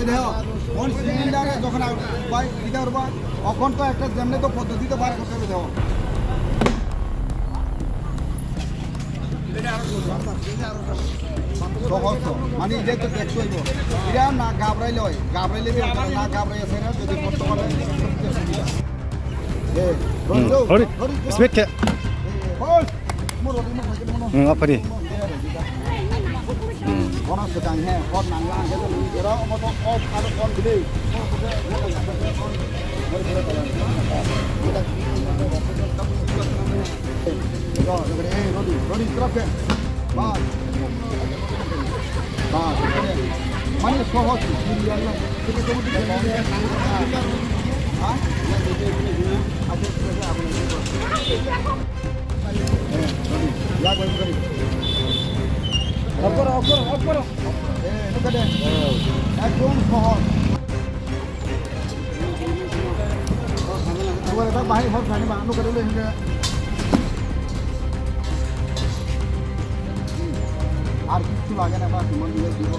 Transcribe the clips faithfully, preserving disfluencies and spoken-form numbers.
দেখো, কোন সিলিন্ডারে যখন আগ-, ভাই, এটা করবা, তখন তো একটা যেমনি তো পদ্ধতি তো বার করতে হবে, দেখো। সহজ তো, মানে, এটা তো দেখতে হইব। এটা না ঘাবড়াইলে হয়, ঘাবড়াইলে কি হবে? না ঘাবড়াই আছে না, যদি করতে পারে, সবচেয়ে সুবিধা। এ, হুম, ধরো, হরি, ধরো, speed কে? এ, হরি, মোর হরি, মোর হরি, মোর হরি। হুম, অফারি। Bono swkang he, hor nangla ang khe tong, ero omo to off, aro on delay. Rodi, Rodi, trap khe. Bas. Bas. Mane sohoj. Ha? Acha, acha, acha, acha. Off করো, off করো, off করো। এ, look at that. একদম সহজ। তোমার এটা বাহির হল জানি বা, look at that, look at that. আর কিচ্ছু লাগে না, বাস, মন দিয়ে দিব।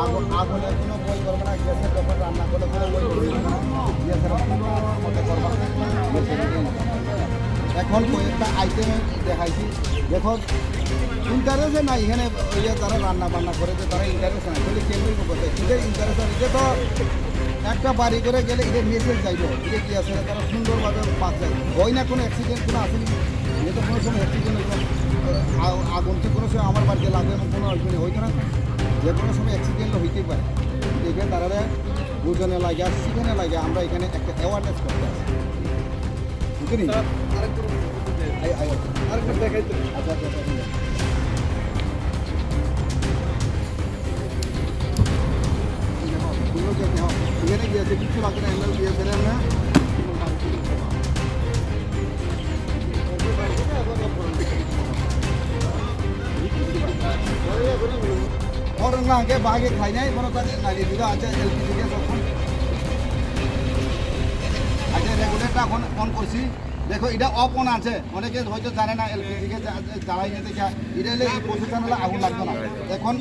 আগুন, আগুনে কোনো বই করবে না, গ্যাসে যখন রান্না করে, কোনো বই করবে না। গ্যাসের কোনো মতো করবে না। গ্যাসের কোনো। এখন কয়েকটা আইটেম দেখাইছি, দেখো, ইন্টারেস্ট নাই এখানে, ওই যে তারা রান্না বান্না করে, যে তারা ইন্টারেস্ট নাই, তাহলে কেমনি করবে? কিসের ইন্টারেস্ট আছে? এটা তো একটা বাড়ি করে গেলে এটা মেসেজ যাইব, এটা কি আছে, তারা সুন্দরভাবে বাঁচে। হয় না কোনো অ্যাক্সিডেন্ট কোনো আসেনি, এটা কোনো সময় অ্যাক্সিডেন্ট হইব। আ-, আগুন যে কোনো সময় আমার বাড়িতে লাগবে এমন কোনো আসবে না, হইতো না, যে কোনো সময় অ্যাক্সিডেন্ট হইতেই পারে। দেখে তারা বুঝানো লাগে আর শিখানো লাগে, আমরা এখানে একটা অ্যাওয়ারনেস করতে আসি। বুঝলি? স্যার, আরেকটু আয়, আয়। আরেকটু দেখাই তো। আচ্ছা, আচ্ছা, আচ্ছা, আচ্ছা। এই দেখো, এগুলো দেখে, হ্যাঁ, এখানে গিয়েছে, কিচ্ছু লাগবে না, এমনি গিয়েছে, এমনি। Orang lang ke bahagi khainai, kono ta nai di, acha L P G gas option. Acha regulator ta on, on korsi. Dekho, ida off on ache. অনেকে হয়তো জানে না, এলপিজি কে জা-, জ্বালাই নিতে গিয়া, এটা হলে এই পজিশন হলে আগুন লাগতো না। এখন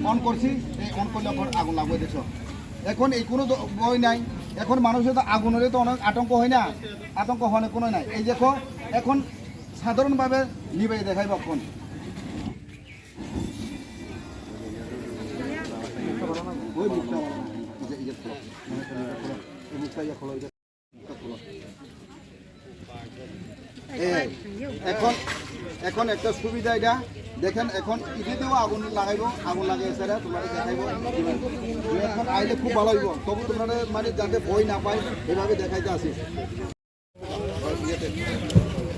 অন করছি, এই অন করলে এখন আগুন লাগবে, দেখছো। এখন এই কোনো দ-, ভয় নাই। এখন মানুষের তো আগুন হলে তো অনেক আতঙ্ক হয় না, আতঙ্ক হওয়ার কোনো নাই। এই দেখো, এখন সাধারণভাবে নিবে দেখাইব এখন। ওই মুখটা, এই যে, এই যে খোলো। এই মুখটা ইয়ে খোলো, এই যে। এ, এখন, এখন একটা সুবিধা এটা। দেখেন, এখন ইটেতেও আগুন লাগাইবো, আগুন লাগাই এছাড়া তোমাকে দেখাইবো। এখন আইলে খুব ভালো হইব, তবু তোমরা মানে যাতে ভয় না পায়, এভাবে দেখাইতে আসি।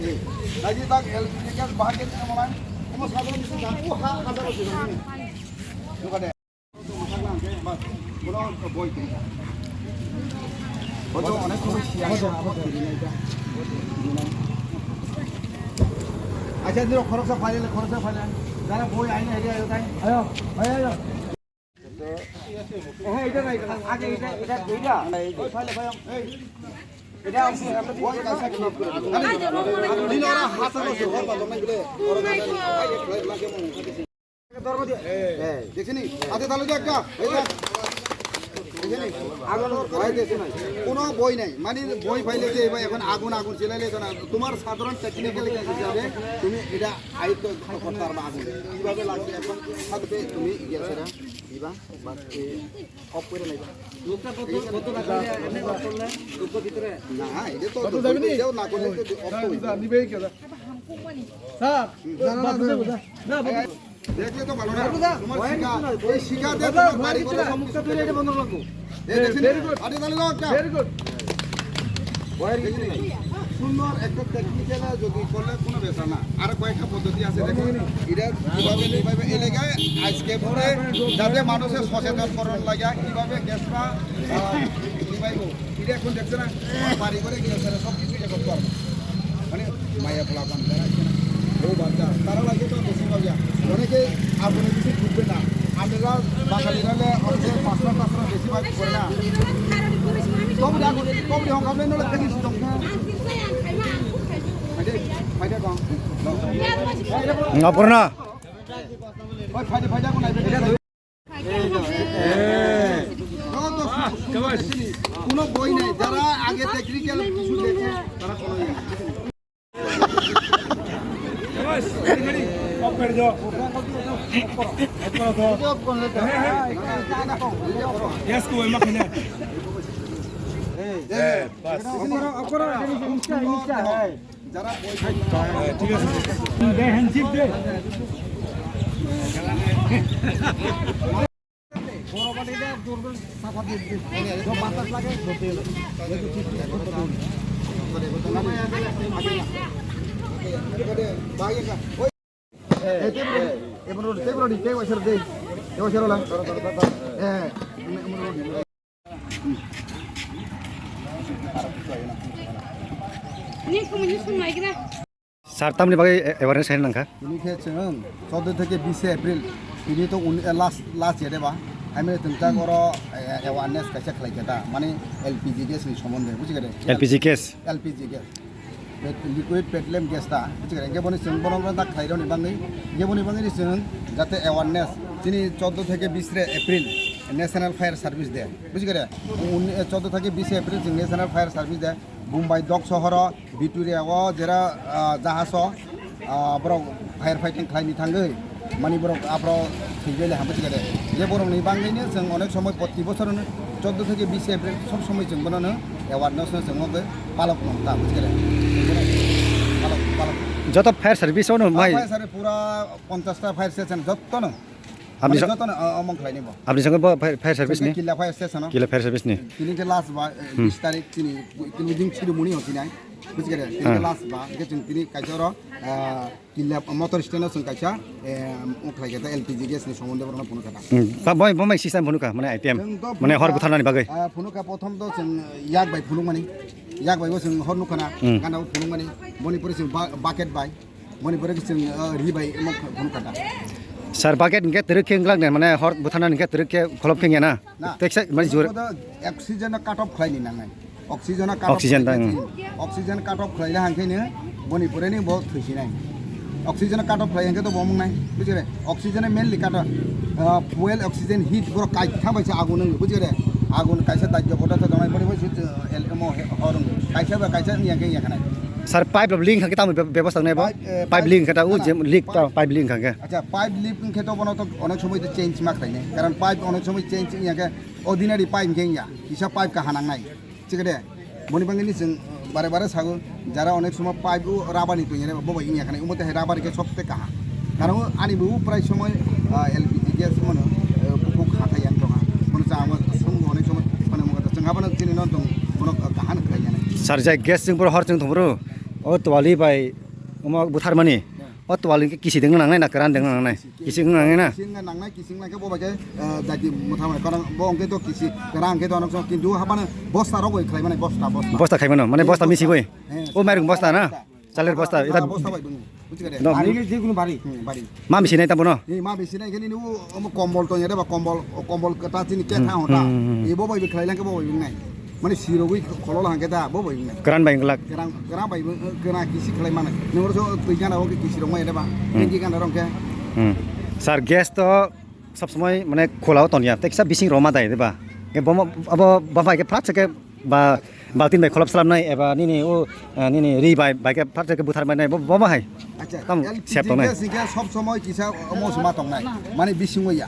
এই, এই যে তার এলপিজি গ্যাস বাহার করতে মনে হয়, কোনো সাধারণ কিছু জানবো, হা-, হাজারো ছিল, দোকানে। আচ্ছা, দিও, খরচা ফাইলে, খরচা ফাইলে। যারা বই আইনে হেরে আয়ো তাই। আয়ো, আয়ো, আয়ো। হ্যাঁ, এটা নাই, এটা আগে এটা, এটা দুইটা। ওই ফাইলে ভাই, এই। এটা আছে, আমরা বই কাছে কি করে? আরে, আরে, ওরা হাতে বসে, ওর বাবা নাই বলে। দেখছিনি? হাতে তালু দিয়ে একটা। এই দেখ। দেখছিনি? কোনো বই নাই। মানে বই ফাইলে যে এবার এখন আগুন আগুন চিলাইলে তো না। তোমার সাধারণ টেকনিক্যাল হিসাবে তুমি এটা আয়ত্ত করতে পারবা আগুন। কিভাবে লাগছে এখন? সাথে তুমি ইয়ে আছে না? কিবা? বাস, এই অফ করে লাইবা। লোকটা কত, কত রাখা যায়? এমনি অফ করলে? লোকটা ভিতরে? না, এটা তো এটাও না করলে তো অফ তো হইবে। স্যার, বাবু যাবো। না, বাবু। দেখলে তো ভালো না। তোমার শিকা, এই শিকা দিয়ে তোমার বাড়ি করে সমস্যা তৈরি, এটা বন্ধ রাখো। এই দেখছেন? আরে তাহলে দাও একটা। Very good. দেখছেন? সুন্দর একটা টেকনিক্যাল যদি করলে কোনো ব্যাপার না। আর কয়েকটা পদ্ধতি আছে দেখুন। এটা কিভাবে, কিভাবে এলাকায় আজকে ভোরে যাতে মানুষের সচেতন করার লাগে, কিভাবে গ্যাসটা, আহ, নিভাইবো। এটা এখন দেখছে না? বাড়ি করে গিয়ে স্যার সব কিছু ইয়ে করতে পারবো। মানে মায়া পোলা পান যারা আছে না, বউ বাচ্চা, তারা লাগে তো বেশিরভাগ ইয়া। অনেকে আগুনে কিছু ঢুকবে না। আমরা বাঙালি হলে অনেকে পাঁচটা পাঁচটা বেশিরভাগ করে না। তবু এখন, তবু এখন আমরা নলে দেখি সুতরাং। ফাইদা, ফাইদা কম। অপর্ণা। ওই ফাইদা, ফাইদা কোন আইবে? এই, Sir, tamni bagwi awareness hai nangkha? Tini khe chwng chauda theke bis April, tini to un-, eh, last, last ya de ba? Hai mane twng tak oro, eh, awareness kaisa khlai khe ta, mane L P G gas ni somonde, buji khe de? L P G gas. L P G gas. Pet-, liquid petroleum gas ta, buji khe de? Hingke boni chwng bono bono tak khlai roni bagwi, hingke boni bagwi ni chwng jate awareness, tini chauda theke bis re April, National Fire Service Day, buji khe de? Un-, eh, chauda theke bis April chwng National Fire Service Day, Mumbai dok sohoro, Victoria o jera, ah, jahaj o, ah, borok fire fighting khlai ni thangwi, mani borok aphro thwi bele hamwi thikade. Je borok ni bangwi no chwng onek somoi proti bochor no chauda theke bis April sob somoi chwng bono no awareness no chwng ogo palok no ta buji khe de. Palok, palok. Joto fire service o no Ah, mai. Fire service pura ponchash ta fire station jotto no. Apni Mane song-, joto no, ah, omong khlai ni bo. Apni song bo fire, fire service ni? Killa fire station o. Killa fire service ni. Tini khe last ba, eh, Hmm. bis tarik tini, tini jing chiri muni ho tini. Buji khe de, tini khe Hmm. last ba, hingke chwng tini kaisa oro, ah, Killa motor stand o chwng kaisa, eh, wng khlai khe ta L P G gas ni somonde borok no phunuk kha ta. Hmm. Ba, boi, bo mai sisa phunuk kha, mane item. Chwng to Mane phunuk hor kha, butharnani bagwi. Ah, phunuk kha, prothom to chwng yak bai phunuk mani, yak bai bo chwng hor nuk khana, Hmm. gana bo phunuk mani, boni pore chwng ba-, bucket bai, boni pore chwng, ah, ri bai emo phunuk kha ta. Sir, bucket hingke twrwk khe wng glak de, mane hor butharnani hingke twrwk khe kholop khe wngya na? Na. Teksa, mane jor- Oxygen no cut off khlai ni nangnai. Oxygen no cut off Oxygen khlai ta, ni hmm. Oxygen cut off khlai le hangkhe ni boni pore ni bo thwi sinai. Oxygen no cut off khlai hangkhe to bo mung nai. Buji khe de? Oxygen no mainly cut off, ah, fuel oxygen heat boro kaitha bai se agun nang buji khe de? Agun kaisa dajjo photo to donai boni bai se, eh, el-, emo he-, hor wng. Kaisa ba kaisa wng ya khe ya khanai. Sir, pipe rok leak hangkhe tamo be-, bebosta wngnai bo? Pipe, eh, Pipe pipe, leak hangkhe ta, o na, na, je leak pipe. Ta, pipe leak hangkhe. Acha, pipe leak hingkhe to bono to onek somoi to change ma khlainai. Karon pipe onek somoi change wngya khe ordinary pipe hingkhe wngya. Kisa pipe kaha nangnai. Thik ade? Boni bagwi ni chwng bare bare sago, jara onek somoi pipe o rubber ni tongya bo bai wngya khanai. Omo te hai rubber khe sok te kaha. Karon ani bo prai somoi, ah, L P G gas mano, eh, bukhuk hathai yang tonga. Bono cha amo song onek somoi mane mo chwng habano chini non tong bono kaha no khlai nai. Sir, jai gas chwng boro hor chwng thong boro. O twali bai omo butharmani. Ya. O twal hwnkhe kising dengna nangnai na kwran dengna nangnai? Kising. Kising nangnai na? Kising nangnai, kising nangkhe bo bai khe, eh, jati mwtha mane kwran bo hwnkhe to kising kwran hwnkhe to onek somo kintu habano bosta rok bai khlai mani bosta, bosta. Bosta khai mano, mane bosta misi bai? He, o mairung bosta na? Bosta. Chalir bosta, ita bosta bai bwngo. Buji kha de? No. Bari khe je kunu bari. Hmm, bari. Ma misi nai tamo no? He, ma misi nai khe nini o, omo kombol tong ya de ba kombol, o kombol kwta chini khe Hmm, tha hota. Hmm, hmm, hmm. E bo bai khlai lang khe bo bai wngnai. Mane sirogwi kholo hangkhe da, bo bai wngnai. Kwran bai wngglak. Kwran, kwran bai wng-, kwran kisi khlai mano. Nwng oro so twi gana o kisi rok maya da ba? Hmm. Tengki gana rok khe. Hmm. Sir, gas to sob somoi mane khola o tonya. Tei kisa bising roma dai, de ba? Ke bomo, abo, bo bai ke plat se ke ba, baltin bai kholop salam nai, eba nini o, eh, nini ri bai, bai ke plat se ke buthar mai nai, bo, bo hai? Acha, tam L P G sep tongnai. Gas ni khe sob somoi kisa omo suma tongnai. Mane bising o ya.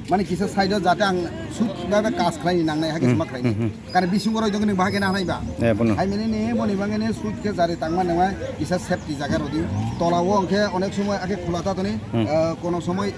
Mane kisa side o jate ang sut ba, ba kas khlai ni nangnai, hake Hmm, suma khlai ni. Hmm, hmm. Kare bisingo roi dongni bahai khe na hanai ba? Eh, bono. Hai mene ne boni bangene switch khe jari tangma nangma kisa safety jaga rodi. Tola o hwnkhe onek somoi akhe khula ta toni, Hmm. eh, kono somoi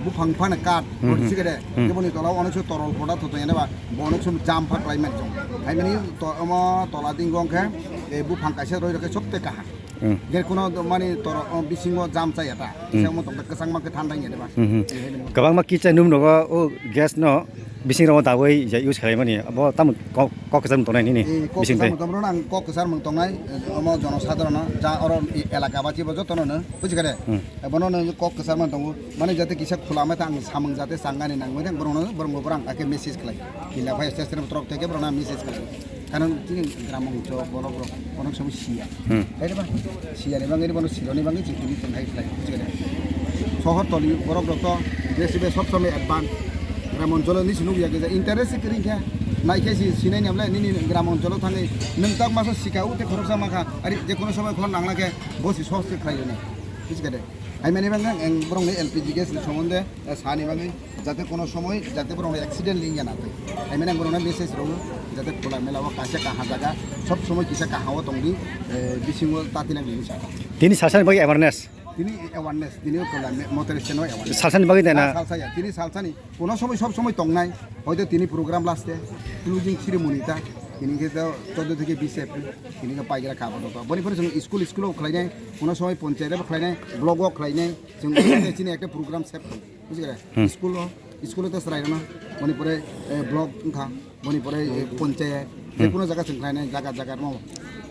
buphang phano kat, Hmm, rodi hmm. Sikere. Hmm. Khe boni tola o onek somoi torol poda to tongya ba. Bo onek somoi jam pha klai mani jong. Hai mene to, omo tola dingo hwnkhe, eh, buphang kaisa roi rokhe sok te kaha. Hmm. Ge kuno do mani toro, o, bisingo jam chaya ta. Hmm. Kisa mo tongda kwchangma khe thandang ya de ba. Hmm, hmm. Kwbangma kitchen room rogo o gas no bising rogo dawi je use khlai mani. Abo tamo kok, kok kwchang tongnai nini Eh, kok bising kwchang tei. Tongmano ang kok kwchang mung tongnai, eh, omo jono sadharano ja oro e-, elaka basi bo jotono no, buji kare? Hmm. Ebono no kok kwchang man tongo. Mani jate kisa khula mai ta ang samung jate sangani nang mai ta borok no, borok no borok ang ake message khlai. Kila phai station torok theke borok na message khlai. Karon chini gram ongchok borok rok onek somoi siya. Hmm. Hai ba? Siya ni bangwi bono sironi bangwi chini tini tong hai khlai. Buji kare? Sohor toli borok rok to besi be sob somoi advance. Gram oncholo ni sinuk ya kisa interest se kring kha. Nai khe si sinai ni amle nini gram oncholo thangwi nwng tak masa sika u te khoroksa ma kha. Ari je kono somoi khor nangla khe bo si sohos se khlai ni. Buji kha de. Hai mani bang ang borok ni L P G gas ni somonde, eh, sani bagwi jate kono somoi jate borok ni accident ling ya na twi. Hai mani ang borok no message rw jate khula mela o kaisa kaha jaga sob somoi kisa kaha o tong di, eh, bisingo ta tinang ling sa. Tini salsani bagwi awareness. Tini awareness, tini o khula me-, motor stand o awareness. Salsani bagwi de na? Ah, salsa ya, tini salsani. Kono somoi sob somoi tongnai, hoito tini program last day, closing ceremony ta, tini khe to choddo theke bis April, tini khe paigra kha bono to. Boni pore chwng school, school o khlainai, kono somoi ponchayat o khlainai, block o khlainai, chwng chini ekta program sep khai, buji kha? Hmm. School o, school o to chwrai rwna, boni pore, eh, block wngkha, boni pore, eh, ponchayat, je kono jaga chwng khlainai, jaga jaga no.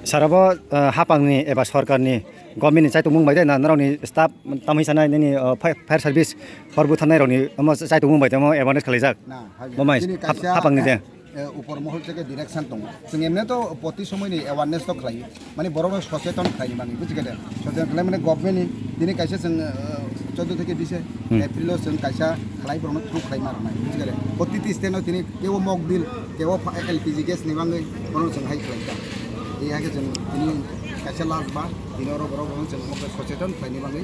Sir, abo, eh, hapangni eba sorkarni government ni chaitongmung bai de na norokni staff tamwi sanai nini, uh, fi-, fire service hor butharnai rokni omo chaitongmung bai tongmo awareness khalaijak? Na, hai. Bo mai chini hap-, kaisa, hapangni de? Eh, upor mohol theke direction tongo. Chwng emne to poti somoi ni awareness to khlai. Mani borok no socheton khlai mani, buji kha de? Socheton khlai mani government ni tini kaisa chwng, eh, choddo theke bise Hmm. April o chwng kaisa khlai borok no through khlai ma rwnai, buji kha de? Poti ti stand o tini kebo mok bill, kebo pha-, L P G gas ni bagwi borok no chwng hai khlai kha. Tei hakhe chwng tini kaisa last ba tini oro borok no chwng mokhe socheton khlaini bagwi.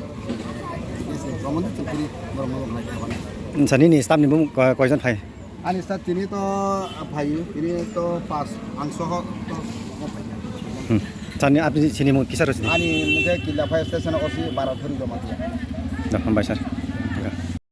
Yes, yes, romani chwng tini borok no khlai kha bana. Nini staff ni bumung ko-, koijon phai? Ani staff tini to phai, tini to pas, ang soho to mo phai. Hmm. Sani apni sini mo kisa rosini? Ani mungkhe Killa Fire Station O C baro thori joma tiya. Dah, hambai sir.